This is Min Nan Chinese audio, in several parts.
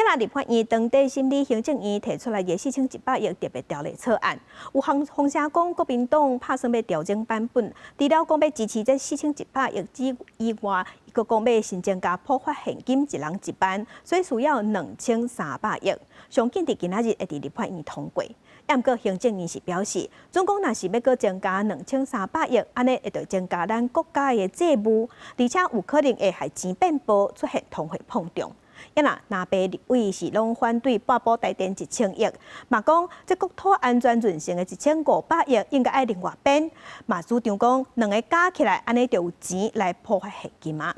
啊若立法院當地審理行政院提出來的4100億特別條例草案，有風風聲講國民黨拍算欲調整版本，除了講欲支持這四千一百億之以外，閣講欲新增加普發現金一人1萬，所以需要2300億。上緊佇今仔日會佇立法院通過。毋過行政院是表示，總共若是欲閣增加兩千三百億，按呢會著增加咱國家的債務，而且有可能會害錢變薄，出現通貨膨脹。啊若藍白立委是攏反對撥補台電1000億，嘛講這國土安全韌性的1500億應該愛另外編，嘛主張講兩个加起來，按呢就有錢來普發現金啊。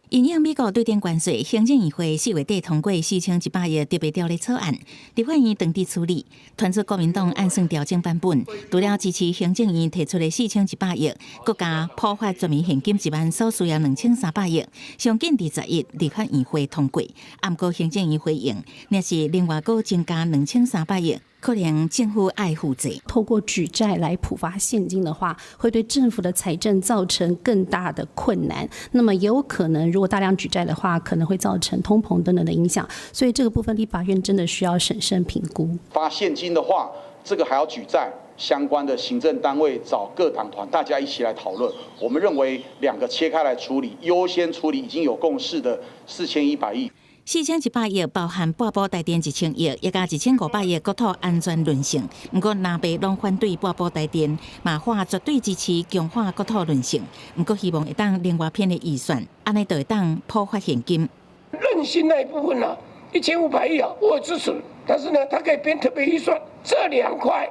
因應美國對頂關稅，行政院會4月底通過四千一百億特別條例草案，立法院當佇處理，傳出國民黨按算調整版本，除了支持行政院提出的四千一百億，閣加普發全民現金1萬所需要2300億，上緊佇10日立法院會通過。毋過行政院回應，若是另外閣增加兩千三百億，可能政府愛負債。透過舉債來普發現金的話，會對政府的財政造成更大的困難。那麼也有可能，如果大量舉債的話，可能會造成通膨等等的影響。所以這個部分，立法院真的需要審慎評估。發現金的話，這個還要舉債，相關的行政單位找各黨團，大家一起來討論。我們認為兩個切開來處理，優先處理已經有共識的4100億。4100億包含撥補台電1000億，也加1500億國土安全韌性。毋過藍白攏反對撥補台電，嘛喊絕對支持強化國土韌性。毋過希望會當另外編的預算，按呢就會當普發現金。韌性那一部分呢，1500億啊，我支持。但是呢，它可以編特別預算，這兩塊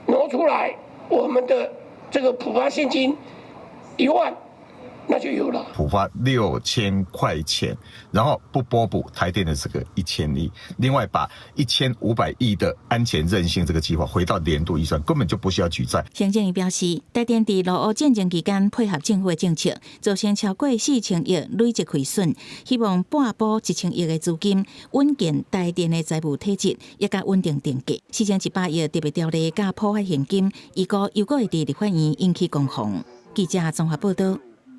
挪出來，我們的這個普發現金1萬，那就有了。普發6000塊錢，然後不撥補台電的這個1000億，另外把1500億的安全韌性這個計劃回到年度預算，根本就不需要舉債。行政院表示，台電佇俄烏戰爭期間配合政府的政策，造成超過4000億累積虧損，希望撥補1000億的資金，穩健台電的財務體質，也佮穩定電價。4100億特別條例佮普發現金，預估又閣會佇立法院引起攻防。記者綜合報道。